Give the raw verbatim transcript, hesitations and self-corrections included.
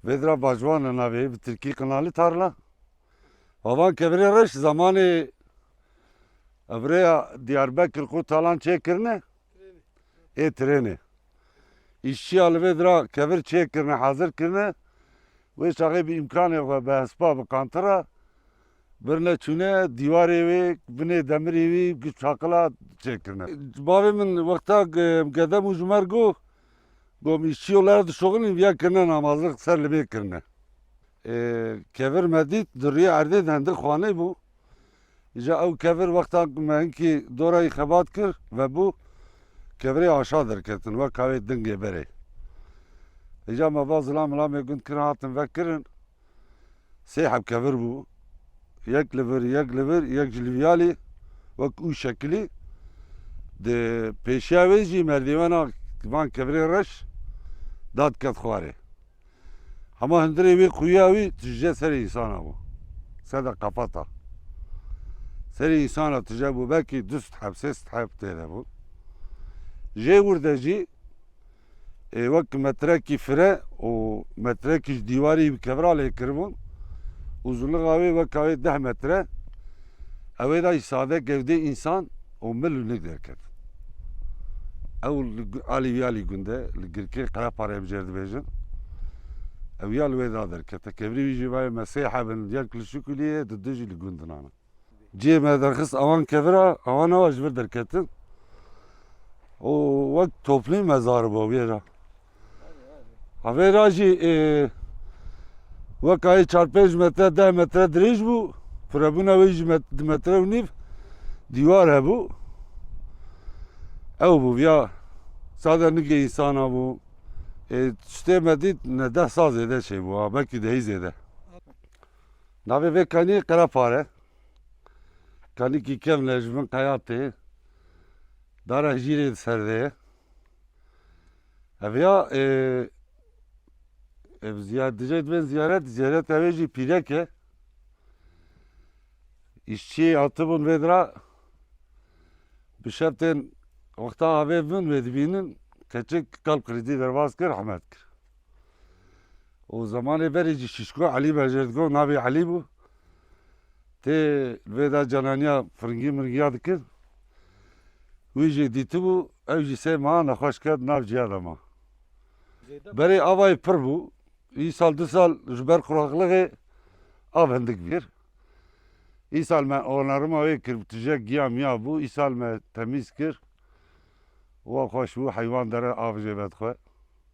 Vêdra Bajwan e navê, bi tirkî Qinali Tarla. Bavan Kevirê Reş zamanê ev rêya Diyarbekir Qutalan çêkirine. Ê trênê. Îşçiya li vê dira kevir çêkirine, hazir kirine. Wê çaxê bi îmkanê xwe, bi hespa, bi qantira birine çûne, dîwarê wê, binê demirê wî, çaqila çêkirine. Bavê min wexta, e, gede bû ji me re got, got, "Îşçiyo lera dişoxilin, viya kirine namazlik ser li vê kirine." E, kevir me dît, di rûyê erdê de hindik xanê bû. Îca ew kevir wexta me hinkî dora wî xebat kir, vebû, kevirê aşa derketin, wek ka wê dingê berê. Îca me va zilam milamê gund kirin, hatin vekirin. Sê heb kevir bû. Yek li vir, yek li vir, yek ji li viyalî, wek û şekilî. Di pêşiya wê jî merdêwena van kevirê reş dad ket xwarê. Hema hundirê wê quya wî tije serê însana bû. Sede qefeta. Serê însana tije bû, belkî du sed heb, sê sed heb tê de bû. Jê wir de jî, ê, wek metrekî fire û metrekî ji dîwarî bi kevira lê kiribûn. Uzunliga wê weka wê deh metre. Ew ê da jî sade gevdê însan û mil û nik derket. Ew li gu-, alî wî alî gund e, li girkê Qereparê em jê re dibêjin. Ew ya li wê da derkete. Kevirî wî jî vayê me sê heb in, yek li Şukuliyê, di du jî li Gundinan in. Cihê me derxist awan kevira, awan awa ji vir derketin. Û wek toplî mezar bû wê re. Havêra jî, ê, weka yê çar pênc metre, deh metre dirêj bû. Pirebûna wê jî met-, du metre û nîv dîwar hebû. Ew bû, ya sade nigê însana bû. Ê, tiştê me dît, ne deh sal zêde çêbû, ha, belkî dehî zêde. Navê vê kanî Qerepar e. Kanîkî kevn e, ji bin qeya tê. Dara hijîrê di ser de ye. Ev ya, e, ev ziya-, dijê dibên ziyaret, ziyaret ev ê jî pîrek e. Îşçiyê hatibûn vê dira, bi şev tên wexta avê bin wê dibînin, keçik kalp krîzî derbas kir, hemet kir. Û zemanê berê jî şişko Elî me jê digot, navê Elî bû. Tê li vê de cananiya firingî miringiya dikir. Wî jî dîtibû, ew jî sê meha nexweş ket, nav ciya de ma. Berê avayê pir bû. Îsal du sal ji ber quraxlixê av hindik bîr. Îsal me onarima wê kir, tije giya miya bû. Îsal me temîz kir. Wa xweş bû, heywan dere av jê vedixwe.